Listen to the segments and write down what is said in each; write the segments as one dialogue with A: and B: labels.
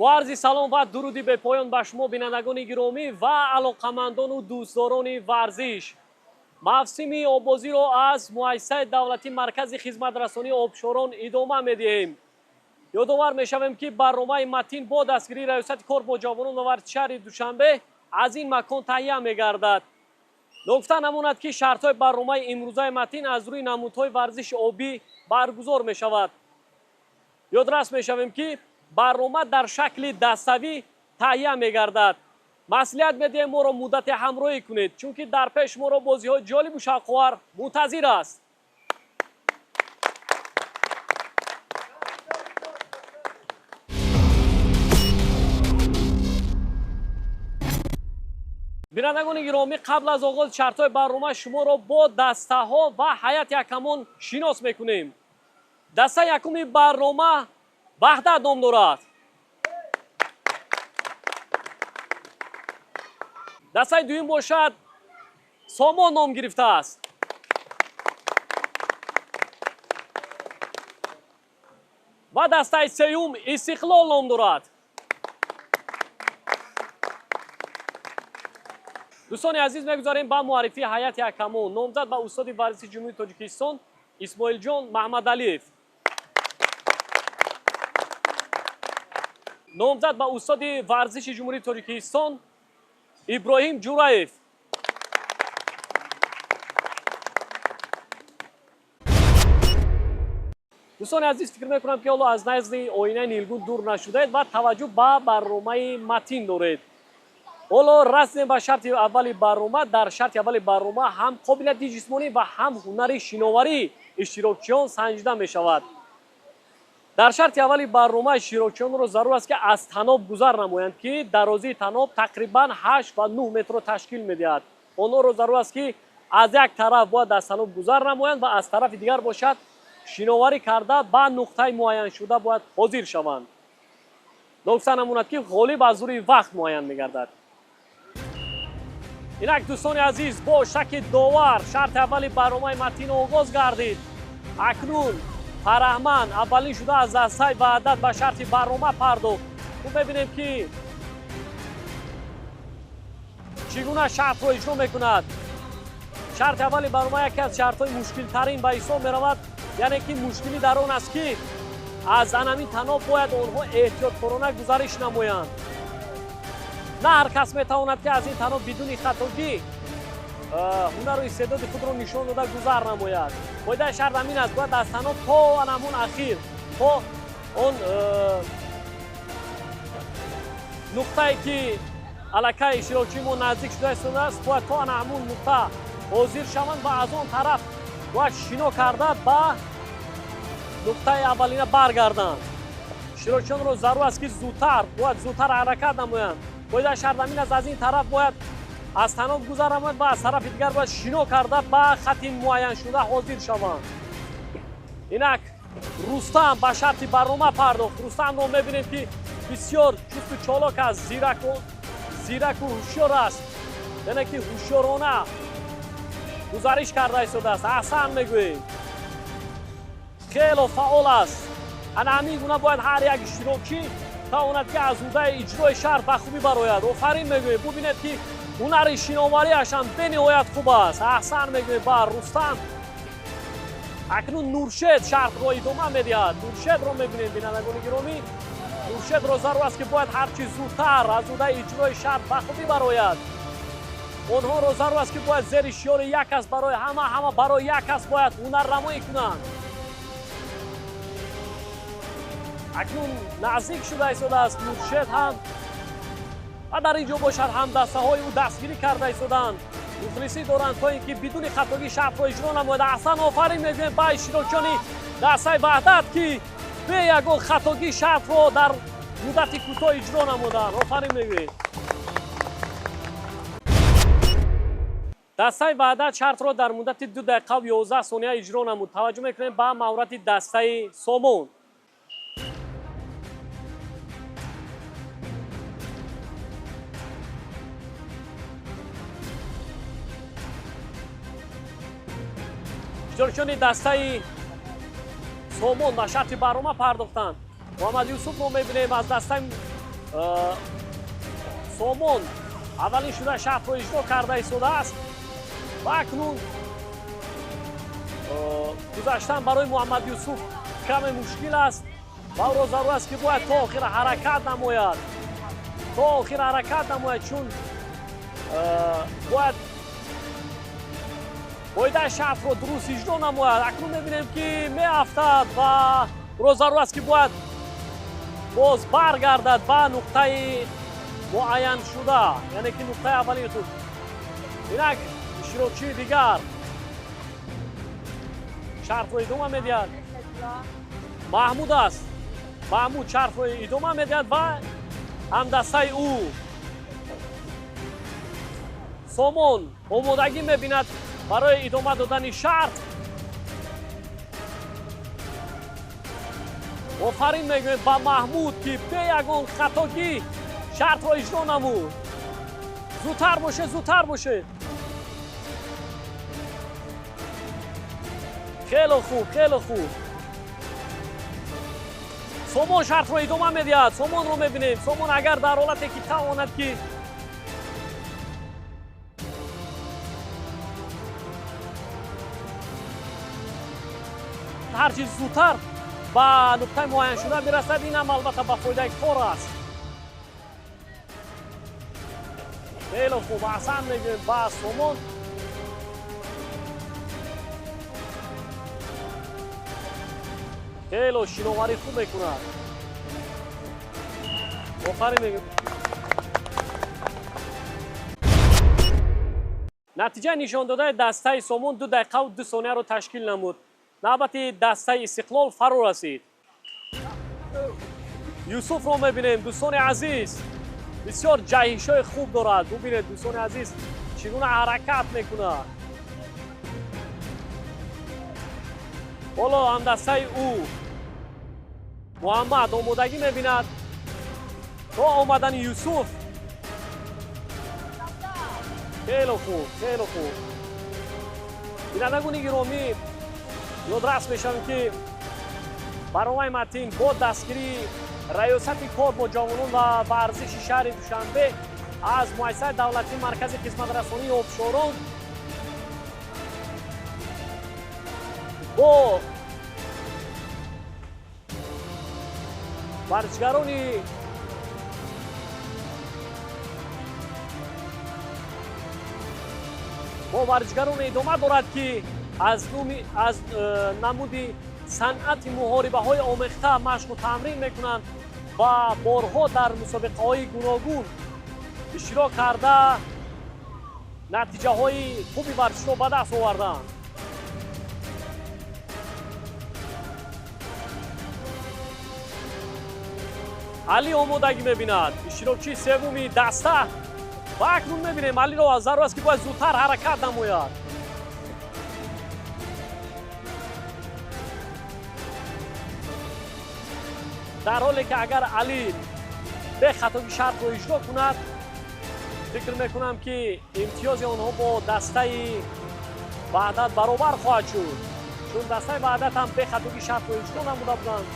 A: Бо арзи салом ва дуруди бепоён ба шумо бинандагони гиромӣ ва алоқамандону дӯстдорони варзиш. Мавсими оббозиро аз муассисаи давлатии маркази хизматрасонии обшорон идома медиҳем. Ёдовар мешавем, ки барномаи Матин бо дастгирии раёсати кор бо ҷавонон ва варзиши шаҳри Душанбе аз ин макон таҳия мегардад. Ногуфта намонад, ки шартҳои барномаи имрӯзаи Матин аз рӯи намудҳои варзиши обӣ баргузор мешавад. Ёдрас мешавем, ки барнома дар шакли даставӣ таҳия мегардад. Маслиҳат медиҳем, моро муддате ҳамроҳӣ кунед, чунки дар пеш моро бозиҳои ҷолибу шавқовар мунтазир аст. Бинандагони гиромӣ, қабл аз оғози шартҳои барнома шуморо бо дастаҳо ва ҳайати ҳакамон шинос мекунем. Дастаи якуми барнома Ваҳдат ном дорад. Дастаи дуюм бошад Сомон ном гирифтааст. Ва дастаи сеюм Истиқлол ном дорад. Дӯстони азиз, мегузарем ба муаррифии ҳайати ҳакамон. Номзад ба устоди варзиши Ҷумҳурии Тоҷикистон Исмоилҷон Маҳмадалиев, номзад ба устоди варзиши Ҷумҳурии Тоҷикистон Иброҳим Ҷураев, дӯстони азиз, фикр мекунам, ки ҳоло аз назди оинаи нилгун дур нашудаед ва таваҷҷӯҳ ба барномаи Матин доред. Ҳоло расидем ба шарти аввали барнома. Дар шарти аввали барнома ҳам қобилияти ҷисмонӣ ва ҳам ҳунари шиноварӣ иштирокчиён санҷида мешавад. Дар шарти аввали барнома иштирокчиёнро зарур аст, ки аз таноб гузар намоянд, ки дарозии таноб тақрибан 8 ва 9 метрро ташкил медиҳад. Онҳоро зарур аст, ки аз як тараф бояд аз таноб гузар намоянд ва аз тарафи дигар бошад шиноварӣ карда ба нуқтаи муайяншуда бояд ҳозир шаванд. Ногуфта намонад, ки ғолиб аз рӯи вақт муайян мегардад. Инак, дӯстони азиз, бо шаки довар шарти аввали барномаи Матин оғоз гардид. Акнун Фараҳманд аввалин шуда аз дастаи Ваҳдат ба шарти барнома пардохт. Хуб, мебинем, ки чӣ гуна шартро иҷро мекунад. Шарти аввали барнома яке аз шартҳои мушкилтарин ба ҳисоб меравад, яъне ки мушкилӣ дар он аст, ки аз анамин таноб бояд онҳо эҳтиёткорона гузариш намоянд. На ҳар кас метавонад, ки аз ин таноб бидуни хатогӣ ҳунару истеъдоди худро нишон дода гузар намояд. Қоидаи шарт ҳамин аст, бояд аз таноб то анамун ахир, то он нуқтае, ки аллакай иштирокчии мо наздик шуда истодааст, бояд то ана ҳамун нуқта ҳозир шаванд ва аз он тараф бояд шино карда ба нуқтаи аввалина баргарданд. Иштирокчиёнро зарур аст, ки зудтар бояд зудтар ҳаракат намоянд. Қоидаи шарт ҳамин аст, аз ин тараф бояд аз таноб гузар намоянд ва аз тарафи дигар бояд шино карда ба хати муайяншуда ҳозир шаванд. Инак Рустам ба шарти барнома пардохт. Рустамро мебинем, ки бисёр чусту чолок аст, зираку ҳушёр аст, яъне ки ҳушёрона гузариш карда истодааст. Аҳсан мегӯем, хело фаъол аст. Ана ҳамин гуна бояд ҳар як иштирокчӣ тавонад, ки аз ҳудаи иҷрои шарт ба хубӣ барояд. Офарин мегӯем. Бубинед, ки ҳунари шиноварияш ҳам бениҳоят хуб аст. Аҳсан мегӯем ба Рустам. Акнун Нуршед шартро идома медиҳад. Нуршедро мебинем, бинандагони гиромӣ. Нуршедро зарур аст, ки бояд ҳарчи зудтар аз ҳудаи иҷрои шарт ба хубӣ барояд. Онҳоро зарур аст, ки бояд зери шиёри як кас барои ҳама, ҳама барои як кас бояд ҳунарнамоӣ кунанд. Акнун наздик шуда истодааст Нуршед ҳам ва дар ин ҷо бошад ҳамдастаҳои ӯ дастгирӣ карда истоданд, мухлисӣ доранд, то ин ки бидуни хатогӣ шартро иҷро намояд. Аҳсан, офарин мегӯем ба иштирокчиёни дастаи Ваҳдат, ки бе ягон хатогӣ шартро дар муддати кӯтоҳ иҷро намуданд. Офарин мегӯем. Дастаи Ваҳдат шартро дар муддати 2 дақиқаву 11 сония иҷро намуд. Таваҷҷӯҳ мекунем ба маҳорати дастаи Сомон. Иштирокчиёни дастаи Сомон ба шарти барнома пардохтанд. Муҳаммад Юсуфро мебинем аз дастаи Сомон аввалин шуда шартро иҷро карда истодааст ва акнун гузаштан барои Муҳаммад Юсуф каме мушкил аст ва ӯро зарур аст, ки бояд то охир ҳаракат намояд, то охир ҳаракат намояд, чун бояд қоидаи шартро дуруст иҷро намояд. Акнун мебинем, ки меафтад ва ӯро зарур аст, ки бояд боз баргардад ба нуқтаи муайяншуда, яъне ки нуқтаи аввалини худ. Инак иштирокчии дигар шартро идома медиҳад. Маҳмуд аст. Маҳмуд шартро идома медиҳад ва ҳамдастаи ӯ Сомон омодагӣ мебинад барои идома додани шарт. Офарин мегӯем ба Маҳмуд, ки бе ягон хатогӣ шартро иҷро намуд. Зудтар бошед, зудтар бошед. Хеле хуб, хеле хуб. Сомон шартро идома медиҳад. Сомонро мебинем. Сомон агар дар ҳолате ки тавонад, ки ҳарчи зудтар ба нуқтаи муайяншуда бирасад, ин ҳам албатта ба фоидаи кор аст. Хеле хуб, аҳсан мегӯем ба Сомон. Хеле шиноварӣ хуб мекунад. Офарин мегӯем. Натиҷаи нишондодаи дастаи Сомон 2 дақиқаву 2 сонияро ташкил намуд. Навбати дастаи Истиқлол фаро расид. Юсуфро мебинем, дӯстони азиз, бисёр ҷаҳишҳои хуб дорад. Бубинед, дӯстони азиз, чӣ гуна ҳаракат мекунад. Ҳоло ҳамдастаи ӯ Муҳаммад омодагӣ мебинад то омадани Юсуф. Хеле хуб, хеле хуб. Бинандагони гиромӣ, ёдрас мешавем, ки барномаи Матин бо дастгирии Раёсати кор бо ҷавонон ва варзиши шаҳри Душанбе аз Муассисаи давлатии Маркази хизматрасонии обшорон бо варзишгарони идома дорад, ки аз намуди санъати муҳорибаҳои омехта машқу тамрин мекунанд ва борҳо дар мусобиқаҳои гуногун иштирок карда, натиҷаҳои хуби варзишро ба даст оварданд. Али омодагӣ мебинад, иштирокчии севуми даста, ва акнун мебинем Алиро. Зарур аст, ки бояд зудтар ҳаракат намояд. Дар ҳоле ки агар Али бехатогӣ шартро иҷро кунад, фикр мекунам, ки имтиёзи онҳо бо дастаи Ваҳдат баробар хоҳад шуд, чун дастаи Ваҳдат ҳам бехатогӣ шартро иҷро намуда буданд.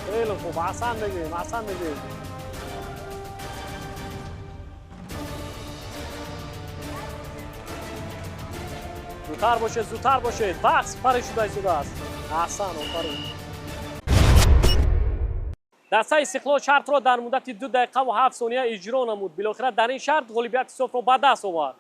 A: Хеле хуб, аҳсан мегӯем, аҳсан мегӯем. Зудтар бошед, зудтар бошед, вақт сипарӣ шуда истодааст. Аҳсан, офарин. Дастаи Истиқлол шартро дар муддати 2 дақиқаву 7 сония иҷро намуд. Билохира дар ин шарт ғолибияти ҳисобро ба даст овард.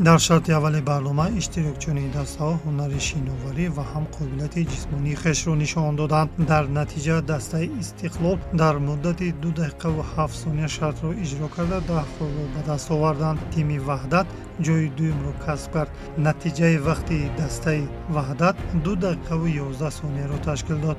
B: Дар шарти аввали барнома иштирокчиёни дастаҳо ҳунари шиноварӣ ва ҳам қобилияти ҷисмонии хешро нишон доданд. Дар натиҷа дастаи Истиқлол дар муддати 2 дақиқаву 7 сония шартро иҷро карда, 10 холро ба даст оварданд. Тими Ваҳдат ҷои дуюмро касб кард. Натиҷаи вақти дастаи Ваҳдат 2 дақиқаву 11 сонияро ташкил дод.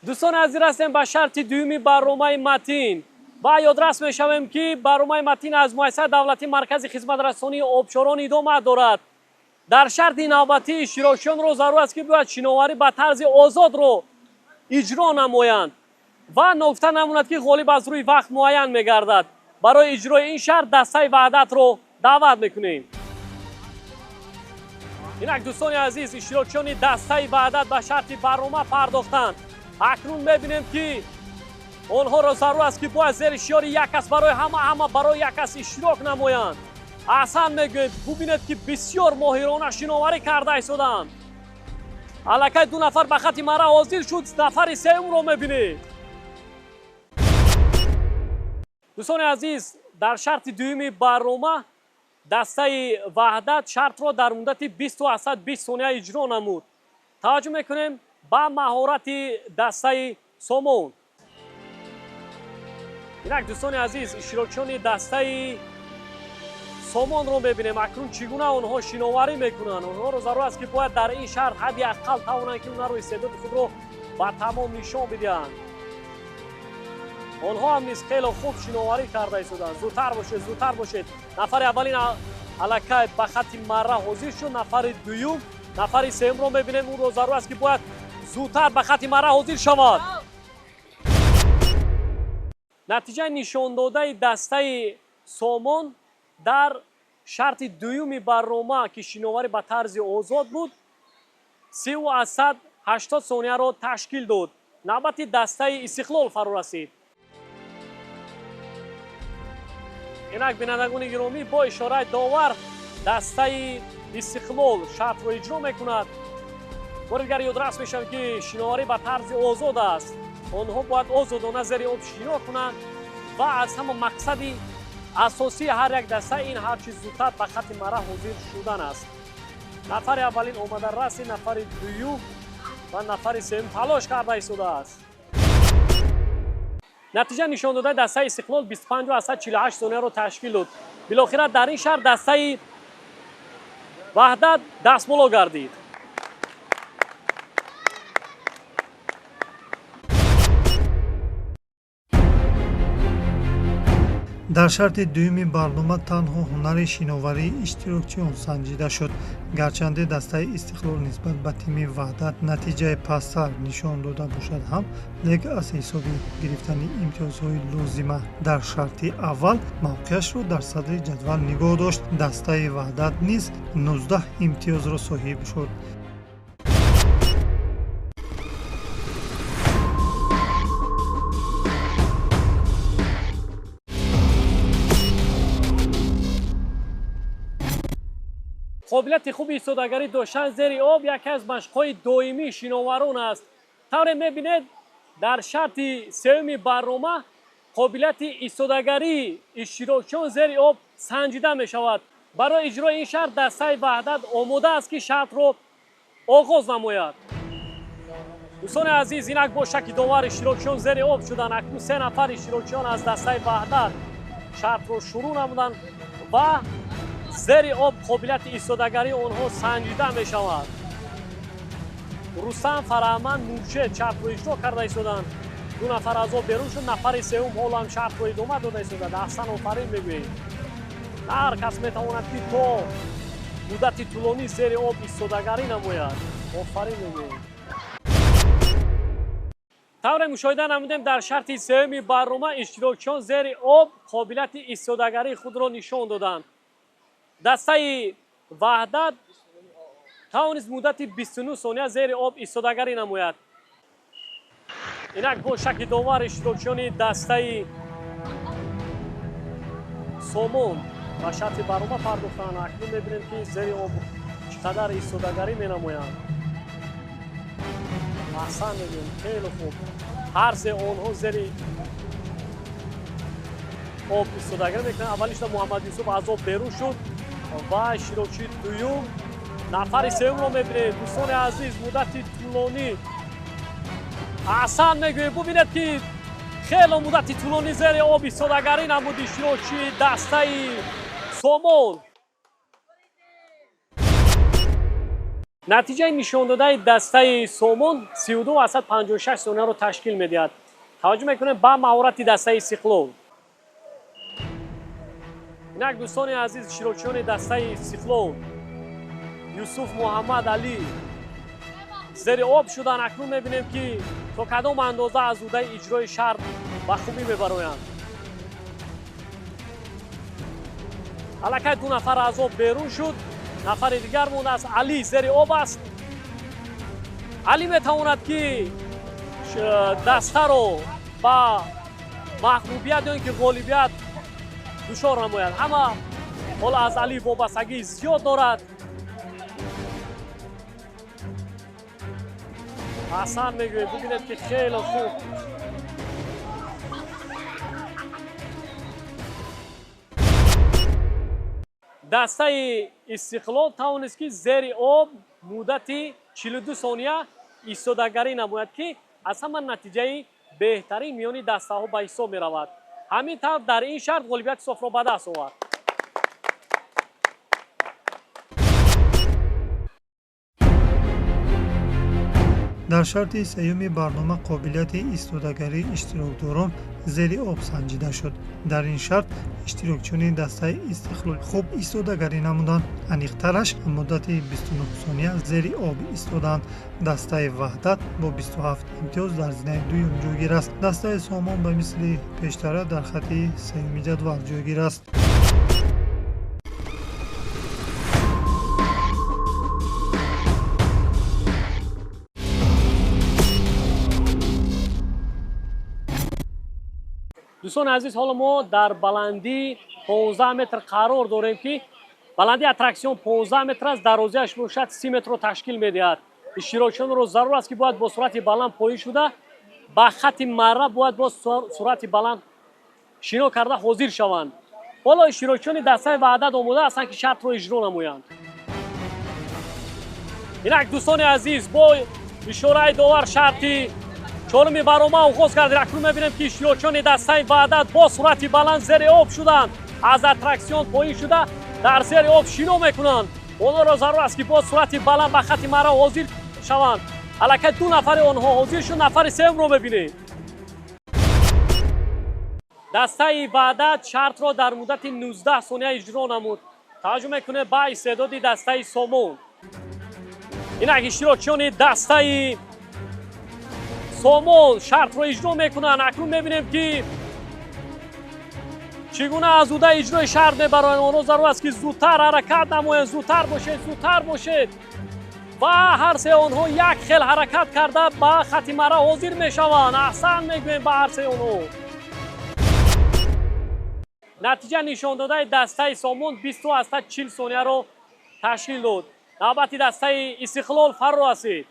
A: Дӯстони азиз, расем ба шарти дуюми барномаи Матин. Ва ёдрас мешавем, ки барномаи Матин аз муассисаи давлатии Маркази хизматрасонии обшорон идома дорад. Дар шарти навбатӣ иштирокчиёнро зарур аст, ки бояд шиноварӣ ба тарзи озодро иҷро намоянд ва ногуфта намонад, ки ғолиб аз рӯи вақт муайян мегардад. Барои иҷрои ин шарт дастаи Ваҳдатро даъват мекунем. Инак, дӯстони азиз, иштирокчиёни дастаи Ваҳдат ба шарти барнома пардохтанд. Акнун мебинем, ки онҳоро зарур аст, ки бояд зери шиёри «Як кас барои ҳама, ҳама барои як кас» иштирок намоянд. Аҳсан мегӯед. Бубинед, ки бисёр моҳирона шиноварӣ карда истоданд. Аллакай ду нафар ба хати мара ҳозир шуд, нафари сеюмро мебинед. Дӯстони азиз, дар шарти дуюми барнома дастаи Ваҳдат шартро дар муддати 20 сония иҷро намуд. Таваҷҷӯҳ мекунем ба маҳорати дастаи Сомон. Инак, дӯстони азиз, иштирокчиёни дастаи Сомонро мебинем. Акнун чӣ гуна онҳо шиноварӣ мекунанд. Онҳоро зарур аст, ки бояд дар ин шарт ҳадди аққал тавонанд, ки ҳунару истеъдоди худро ба тамом нишон бидиҳанд. Онҳо ҳам низ хело хуб шиноварӣ карда истоданд. Зудтар бошед, зудтар бошед. Нафари аввалин аллакай ба хати марра ҳозир шуд, нафари дуюм, нафари сеюмро мебинем. Ӯро зарур аст, ки бояд зудтар ба хати марра ҳозир шавад. Натиҷаи нишондодаи дастаи Сомон дар шарти дуюми барнома, ки шиноварӣ ба тарзи озод буд, 30,80 сонияро ташкил дод. Навбати дастаи Истиқлол фаро расид. Инак, бинандагони гиромӣ, бо ишораи довар дастаи Истиқлол шартро иҷро мекунад. Бори дигар ёдрас мешавем, ки шиноварӣ ба тарзи озод аст. Онҳо бояд озодона зери об шино кунанд ва аз ҳама мақсади асосии ҳар як даста ин ҳарчи зудтар ба хати мара ҳозир шудан аст. Нафари аввалин омада расид, нафари дуюм ва нафари сеюм талош карда истодааст. Натиҷа нишондодаи дастаи Истиқлол 25,48 сонияро ташкил дод. Билохира дар ин шарт дастаи Ваҳдат дастболо гардид.
B: Дар шарти дуюми барнома танҳо ҳунари шиноварии иштирокчиён санҷида шуд. Гарчанде дастаи Истиқлол нисбат ба тими Ваҳдат натиҷаи пасттар нишон дода бошад ҳам, лек аз ҳисоби гирифтани имтиёзҳои лозима дар шарти аввал мавқеашро дар садри ҷадвал нигоҳ дошт. Дастаи Ваҳдат низ 19 имтиёзро соҳиб шуд.
A: Қобилияти хуби истодагарӣ доштан зери об яке аз машқҳои доимии шиноварон аст. Тавре мебинед, дар шарти сеюми барнома қобилияти истодагарии иштирокчиён зери об санҷида мешавад. Барои иҷрои ин шарт дастаи Ваҳдат омода аст, ки шартро оғоз намояд. Дӯстони азиз, инак бо шаки довар иштирокчиён зери об шуданд. Акнун се нафар иштирокчиён аз дастаи Ваҳдат шартро шурӯъ намуданд ва зери об қобилияти истодагарии онҳо санҷида мешавад. Рустам, Фараҳманд, Нуршед шартро иҷро карда истоданд. Ду нафар аз об берун шуд, нафари сеюм ҳоло ҳам шартро идома дода истодад. Аҳсан, офарин мегӯем. Ҳар кас метавонад, ки то муддати тӯлонӣ зери об истодагарӣ намояд. Офарин мегӯем. Тавре мушоҳида намудем, дар шарти сеюми барнома иштирокчиён зери об қобилияти истодагарии худро нишон доданд. Дастаи Ваҳдат тавонист муддати 29 сония зери об истодагарӣ намояд. Инак бо шаки довар иштирокчиёни дастаи Сомон ба шарти барнома пардохтанд. Акнун мебинем, ки зери об чӣ қадар истодагарӣ менамоянд. Аҳсан мегӯем, хеле хуб. Ҳар се онҳо зери об истодагарӣ мекунанд. Аввалин шуда Муҳаммад Юсуф аз об берун шуд ва иштирокчии дуюм, нафари сеюмро мебинед. Дӯстони азиз, муддати тӯлонӣ, аҳсан мегӯем. Бубинед, ки хело муддати тӯлонӣ зери об истодагарӣ намуд иштирокчии дастаи Сомон. Натиҷаи нишондодаи дастаи Сомон 32,56 сонияро ташкил медиҳад. Таваҷҷӯҳ мекунем ба маҳорати дастаи Истиқлол. Инак дӯстони азиз, иштирокчиёни дастаи Истиқлол Юсуф, Муҳаммад, Алӣ зери об шуданд. Акнун мебинем, ки то кадом андоза аз ӯҳдаи иҷрои шарт ба хубӣ мебароянд. Аллакай ду нафар аз об берун шуд, нафари дигар мондааст. Алӣ зери об аст. Алӣ метавонад, ки дастаро ба мағлубият ё ин ки ғолибият дучор намояд. Ҳама ҳоло аз Алӣ вобастагии зиёд дорад. Ҳасан мегӯем, бибинед, ки хеле хуб дастаи Истиқлол тавонист, ки зери об муддати 42 сония истодагарӣ намояд, ки аз ҳама натиҷаи беҳтарин миёни дастаҳо ба ҳисоб меравад. Ҳамин тавр дар ин шарт ғолибияти софро ба даст овард.
B: Дар шарти сеюми барнома қобилияти истодагарии иштирокдорон зери об санҷида шуд. Дар ин шарт иштирокчиёни дастаи Истиқлол хуб истодагарӣ намуданд. Аниқтараш, муддати 29 сония зери об истоданд. Дастаи Ваҳдат бо 27 имтиёз дар зинаи дуюм ҷойгир аст. Дастаи Сомон ба мисли пештара дар хати сеюми ҷадвал ҷойгир аст.
A: Дӯстони азиз, ҳоло мо дар баландии 15 метр қарор дорем, ки баландии аттраксион 15 метр аст, дарозиаш бошад 30 метрро ташкил медиҳад. Иштирокчиёнро зарур аст, ки бояд бо суръати баланд поин шуда, ба хати марра бояд бо суръати баланд шино карда ҳозир шаванд. Ҳоло иштирокчиёни дастаи Ваҳдат омода ҳастанд, ки шартро иҷро намоянд. Инак, дӯстони азиз, бо ишораи довар шарти чоруми барнома оғоз кард. Акнун мебинем, ки иштирокчиёни дастаи Ваҳдат бо суръати баланд зери об шуданд, аз аттраксион поин шуда, дар зери об шино мекунанд. Онҳоро зарур аст, ки бо суръати баланд ба хати марра ҳозир шаванд. Аллакай ду нафари онҳо ҳозир шуд, нафари сеюмро мебинем. Дастаи Ваҳдат шартро дар муддати 19 сония иҷро намуд. Таваҷҷӯҳ мекунем ба истеъдоди дастаи Сомон. Инак иштирокчиёни дастаи Сомон шартро иҷро мекунанд. Акнун мебинем, ки чӣ гуна аз ӯҳдаи иҷрои шарт мебароянд. Онҳо зарур аст, ки зудтар ҳаракат намоянд. Зудтар бошед, зудтар бошед! Ва ҳар се онҳо як хел ҳаракат карда, ба хати марра ҳозир мешаванд. Аҳсан мегӯем ба ҳар се онҳо. Натиҷа нишондодаи дастаи Сомон 20,40 сонияро ташкил дод. Навбати дастаи Истиқлол фаро расид.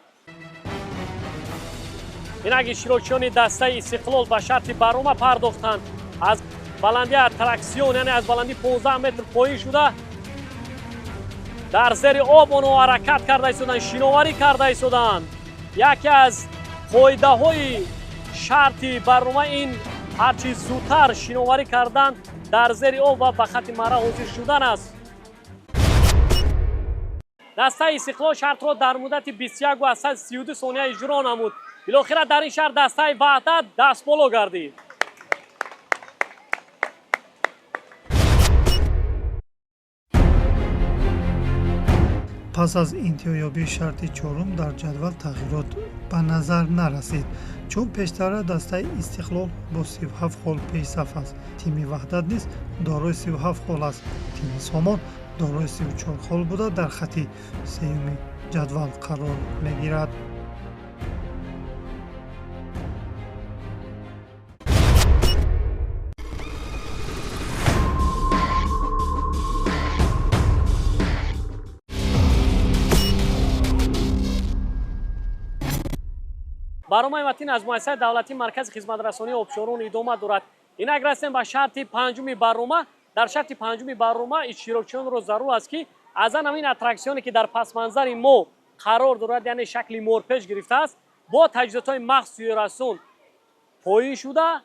A: Инак иштирокчиёни дастаи Истиқлол ба шарти барнома пардохтанд. Аз баландии аттраксион, яъне аз баландии 15 метр поин шуда, дар зери об онҳо ҳаракат карда истоданд, шиноварӣ карда истоданд. Яке аз қоидаҳои шарти барнома ин ҳарчи зудтар шиноварӣ кардан дар зери об ва ба хати марра ҳозир шудан аст. Дастаи Истиқлол шартро дар муддати 21,32 сония иҷро намуд. Билохира дар ин шарт дастаи Ваҳдат дастболо гардид.
B: Пас аз интиҳоёбии шарти чорум дар ҷадвал тағйирот ба назар нарасид, чун пештара дастаи Истиқлол бо 37 хол пешсаф аст. Тими Ваҳдат низ дорои 37 хол аст. Тими Сомон дорои 34 хол буда, дар хати сеюми ҷадвал қарор мегирад.
A: Барномаи Матин аз муассисаи давлатии Маркази хизматрасонии обшорон идома дорад. Инак расем ба шарти панҷуми барнома. Дар шарти панҷуми барнома иштирокчиёнро зарур аст, ки аз ан ҳамин аттраксионе, ки дар пасманзари мо қарор дорад, яъне шакли морпеч гирифтааст, бо таҷҳизотҳои махсуси расон поин шуда,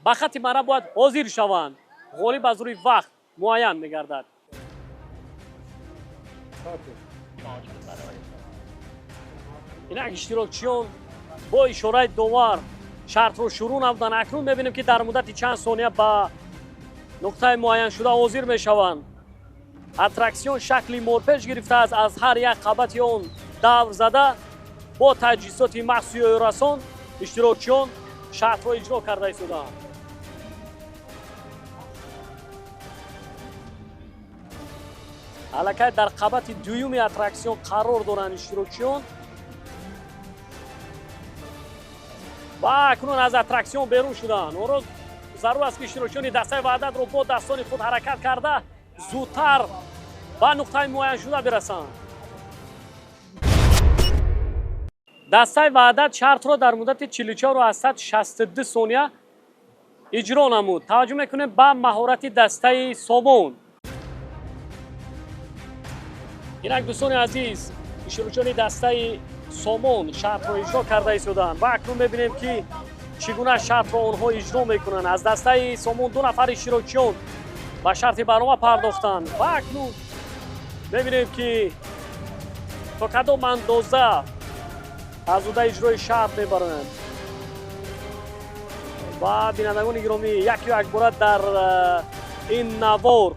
A: ба хати марра бояд ҳозир шаванд. Ғолиб аз рӯи вақт муайян мегардад. Инак иштирокчиён бо ишораи довар шартро шурӯъ намуданд. Акнун мебинем, ки дар муддати чанд сония ба Нуқтаи муайяншуда ҳозир мешаванд. Аттраксион шакли морпеч гирифтааст, аз ҳар як қабати он давр зада бо таҷҳизоти махсуси ёрасон иштирокчиён шартро иҷро карда истодаанд. Аллакай дар қабати дуюми аттраксион қарор доранд иштирокчиён ва акнун аз аттраксион берун шуданд. Онро зарур аст, ки иштирокчиёни дастаи Ваҳдатро бо дастони худ ҳаракат карда зудтар ба нуқтаи муайяншуда бирасанд. Дастаи Ваҳдат шартро дар муддати 44,62 сония иҷро намуд. Таваҷҷӯҳ мекунем ба маҳорати дастаи Сомон. Инак дӯстони азиз, иштирокчиёни дастаи Сомон шартро иҷро карда истоданд ва акнун мебинем, ки чӣ гуна шартро онҳо иҷро мекунанд. Аз дастаи Сомон 2 нафар иштирокчиён ба шарти барнома пардохтанд ва акнун мебинем, ки то кадом андоза аз уда иҷрои шарт мебаранд. Ва бинандагони гиромӣ, яку якбора дар ин навор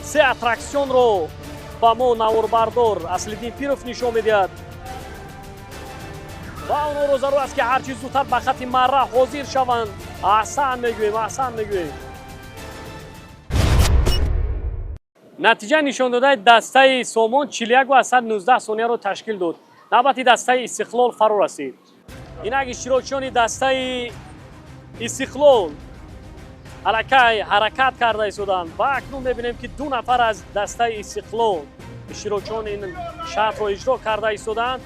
A: 3 аттраксионро ба мо наворбардор Аслиддин Пиров нишон медиҳад ва онҳоро зарур аст, ки ҳарчи зудтар ба хати марра ҳозир шаванд. Аҳсан мегӯем, аҳсан мегӯем. Натиҷа нишондодаи дастаи Сомон 41,19 сонияро ташкил дод. Навбати дастаи Истиқлол фаро расид. Инак иштирокчиёни дастаи Истиқлол аллакай ҳаракат карда истоданд ва акнун мебинем, ки 2 нафар аз дастаи Истиқлол иштирокчиён ин шартро иҷро карда истоданд.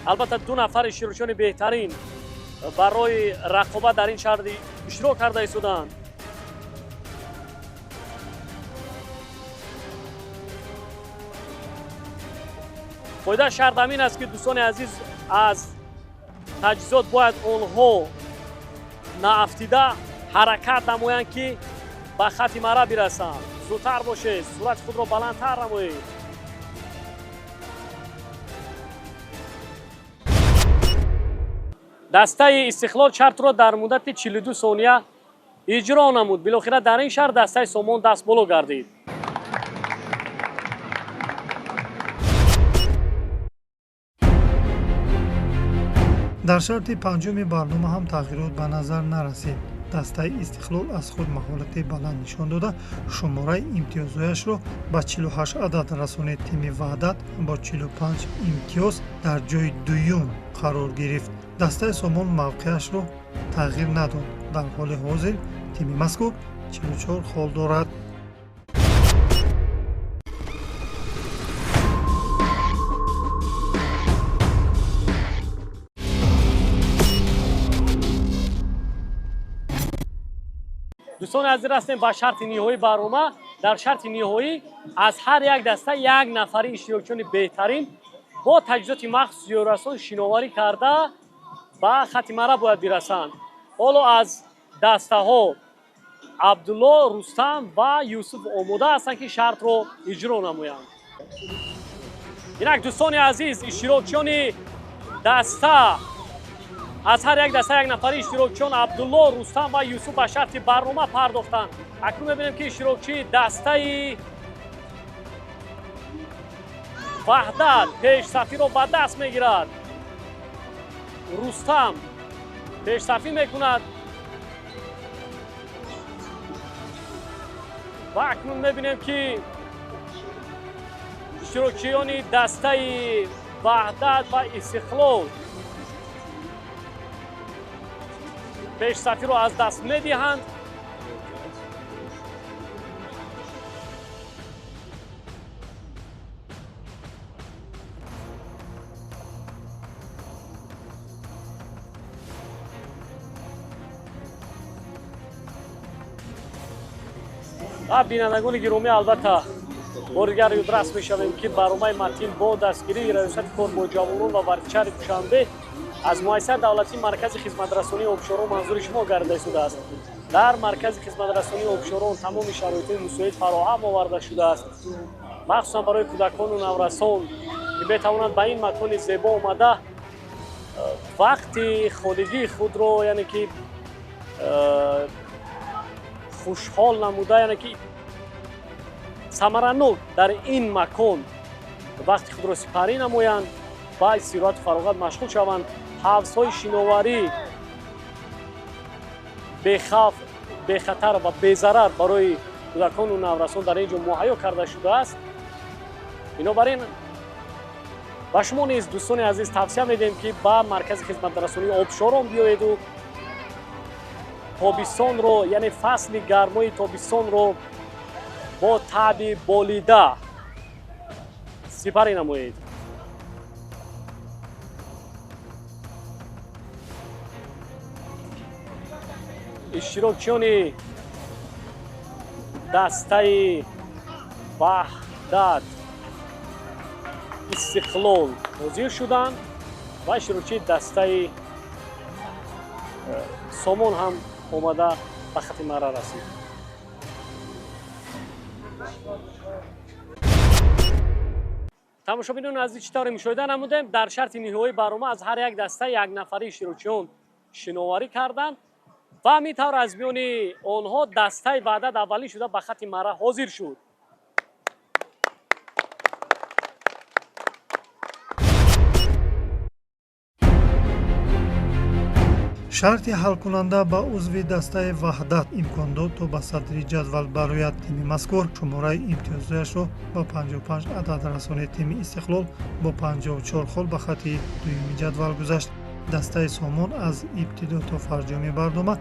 A: Албатта 2 нафар иштирокчиёни беҳтарин барои рақобат дар ин шарт иштирок карда истоданд. Фоидаи шарт ҳамин аст, ки дӯстони азиз, аз таҷҳизот бояд онҳо наафтида ҳаракат намоянд, ки ба хати мара бирасанд. Зудтар бошед, суръати худро баландтар намоед. Дастаи Истиқлол шартро дар муддати 42 сония иҷро намуд. Билохира дар ин шарт дастаи Сомон даст боло гардид.
B: Дар шарти панҷуми барнома ҳам тағйирот ба назар нарасид. Дастаи Истиқлол аз худ маҳорати баланд нишон дода, шумораи имтиёзҳояшро ба 48 адад расонид. Тими Ваҳдат бо 45 имтиёз дар ҷои дуюм қарор гирифт. Дастаи Сомон мавқеашро тағйир надод. Дар ҳоли ҳозир тими мазкур 44 хол дорад.
A: Дӯстони азиз, растем ба шарти ниҳоии барнома. Дар шарти ниҳоӣ аз ҳар як даста як нафари иштирокчиёни беҳтарин бо таҷҳизоти махсус ёрасон шиноварӣ карда ба хати мара бояд бирасанд. Ҳоло аз дастаҳо Абдулло, Рустам ва Юсуф омода ҳастанд, ки шартро иҷро намоянд. Инак дӯстони азиз, иштирокчиёни даста аз ҳар як даста як нафари иштирокчиён Абдулло, Рустам ва Юсуф ба шарти барнома пардохтанд. Акнун мебинем, ки иштирокчии дастаи Ваҳдат пешсафиро ба даст мегирад. Рустам пешсафӣ мекунад ва акнун мебинем, ки иштирокчиёни дастаи Ваҳдат ва Истиқлол пешсафиро аз даст медиҳанд. Ва бинандагони гиромӣ, албатта бори дигар ёдрас мешавем, ки барномаи Матин бо дастгирии Раёсати кор бо ҷавонон ва варзишшаҳри Душанбе аз муассисаи давлатии Маркази хизматрасонии обшорон манзури шумо гардида истодааст. Дар Маркази хизматрасонии обшорон тамоми шароитҳои мусоид фароҳам оварда шудааст, махсусан барои кӯдакону наврасон, ки метавонанд ба ин макони зебо омада вақти холигии худро, яъне ки Хушҳол намуда, яъне ки самаранок дар ин макон вақти худро сипарӣ намоянд ва истироҳату фароғат машғул шаванд. Ҳавзҳои шиноварӣ бехавф, бехатар ва безарар барои кӯдакону наврасон дар ин ҷо муҳайё карда шудааст. Бинобар ин ба шумо низ, дӯстони азиз, тавсия медиҳем, ки ба маркази хизматрасонии Обшорон биёеду тобистонро, яъне фасли гармои тобистонро бо таъби болида сипарӣ намоед. Иштирокчиёни дастаи Ваҳдат, Истиқлол ҳозир шуданд ва иштирокчии дастаи Сомон ҳам омада ба хати мара расид. Тамошобинони азиз, чӣ тавре мушоҳида намудем, дар шарти ниҳоии барнома аз ҳар як даста як нафари иштирокчиён шиноварӣ карданд ва ҳамин тавр аз миёни онҳо дастаи Ваҳдат аввалин шуда ба хати мара ҳозир шуд.
B: Шарти ҳалкунанда ба узви дастаи Ваҳдат имкон дод, то ба садри ҷадвал барояд. Тими мазкур шумораи имтиёзҳояшро ба 55 адад расонид. Тими Истиқлол бо 54 хол ба хати дуюми ҷадвал гузашт. Дастаи Сомон аз ибтидо то фарҷоми барнома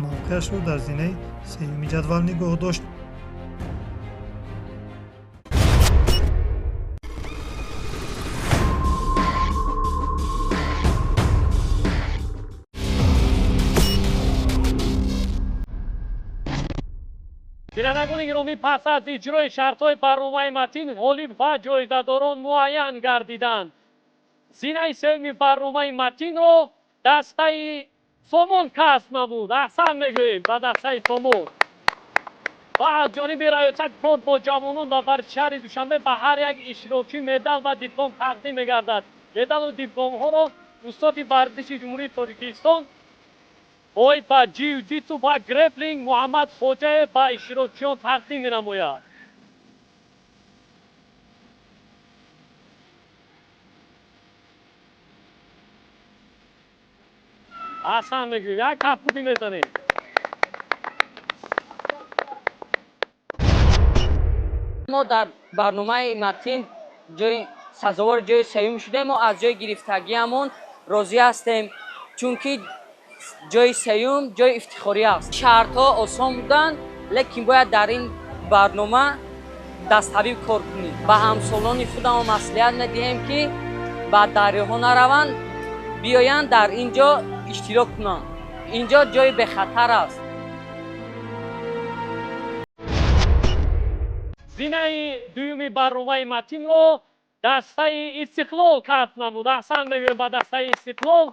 B: мавқеашро дар зинаи сеюми ҷадвал нигоҳ дошт.
A: Бинандагони гиромӣ, пас аз иҷрои шартҳои барномаи матин ғолиб ва ҷоизадорон муайян гардиданд. Зинаи сеюми барномаи матинро дастаи Сомон касб намуд. Аҳсан мегӯем ба дастаи Сомон. Ва аз ҷониби раёсати кор бо ҷавонон ва варзиши шаҳри Душанбе ба ҳар як иштирокчӣ медал ва диплом тақдим мегардад. Медалу дипломҳоро устоди варзиши Ҷумҳурии Тоҷикистон оид ба ҷиу-ҷитсу ва греплинг Муҳаммад Хоҷаев ба иштирокчиён тақдим менамояд. Аҳсан мегӯем, як кафкӯбӣ мезанем.
C: Мо дар барномаи матин ҷои сазовори ҷои сеюм шудем. Мо аз ҷои гирифтагиамон розӣ ҳастем, чунки ҷои сеюм ҷои ифтихорӣ аст. Шартҳо осон буданд, лекин бояд дар ин барнома дастҳабиб кор кунем. Ба ҳамсолони худамон маслиҳат медиҳем, ки ба дарёҳо нараванд, биёянд дар ин ҷо иштирок кунанд. Ин ҷо ҷои бехатар аст.
A: Зинаи дуюми барномаи матинро дастаи Истиқлол касб намуд. Аҳсан мегӯем ба дастаи Истиқлол.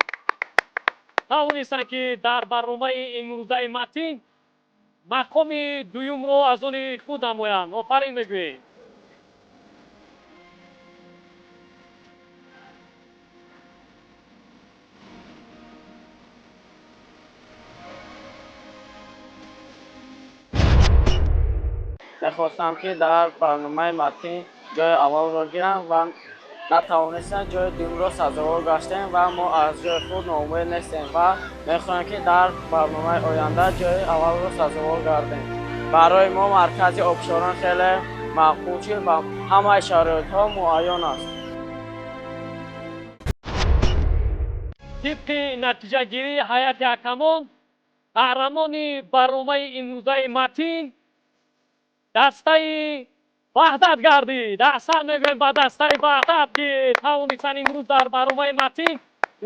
A: Тавонистанд, ки дар барномаи имрӯзаи матин мақоми дуюмро аз они худ намоянд. Офарин мегӯем.
D: Мехостам, ки дар барномаи матин ҷои аввалро гирам ва натавонистам, ҷои дуюмро сазовор гаштем ва мо аз ҷои худ ноумед нестем ва мехоҳем, ки дар барномаи оянда ҷои аввалро сазовор гардем. Барои мо маркази Обшорон хеле маъқул шуд ва ҳамаи шароитҳо муайян аст.
A: Тибқи натиҷагирии ҳайати ҳакамон, қаҳрамони барномаи имрӯзаи матин дастаи Ваҳдат гардид. Аҳсан мегӯем ба дастаи Ваҳдат, ки тавонистанд имрӯз дар барномаи матин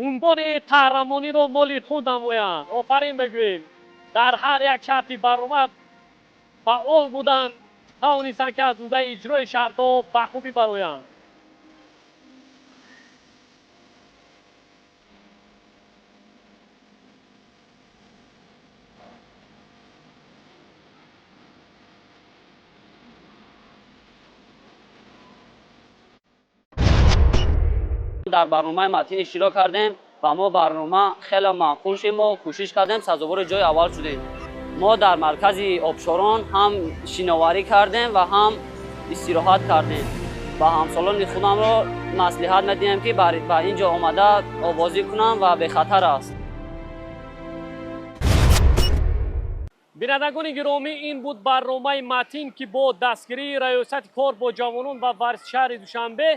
A: унвони қаҳрамониро моли худ намоянд. Офарин мегӯем. Дар ҳар як шарти барнома фаъол буданд, тавонистанд, ки аз ӯҳдаи иҷрои шартҳо ба хубӣ бароянд.
D: Дар барномаи матин иштирок кардем ва мо барнома хеле маъқул шуд. Мо кӯшиш кардем, сазовори ҷои аввал шудем.
C: Мо дар маркази обшорон ҳам шиноварӣ кардем ва ҳам истироҳат кардем. Ба ҳамсолони худамро маслиҳат медиҳем, ки ба ин ҷо омада обозӣ кунам ва бехатар аст.
A: Бинандагони гиромӣ, ин буд барномаи Матин, ки бо дастгирии Раёсати кор бо ҷавонон ва варзиши шаҳри Душанбе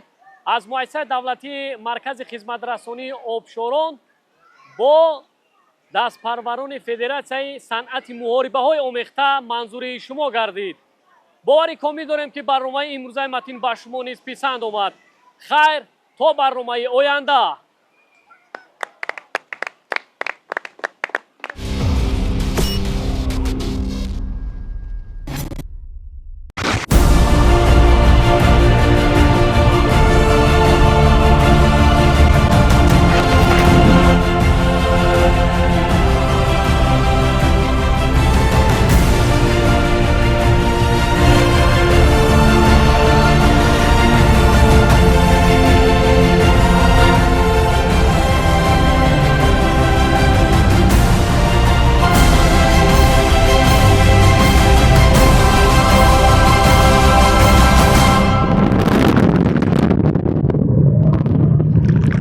A: аз муассисаи давлатии Маркази хизматрасонии обшорон бо дастпарварони Федератсияи санъати муҳорибаҳои омехта манзури шумо гардид. Бовари комил дорем, ки барномаи имрӯзаи Матин ба шумо низ писанд омад. Хайр, то барномаи оянда.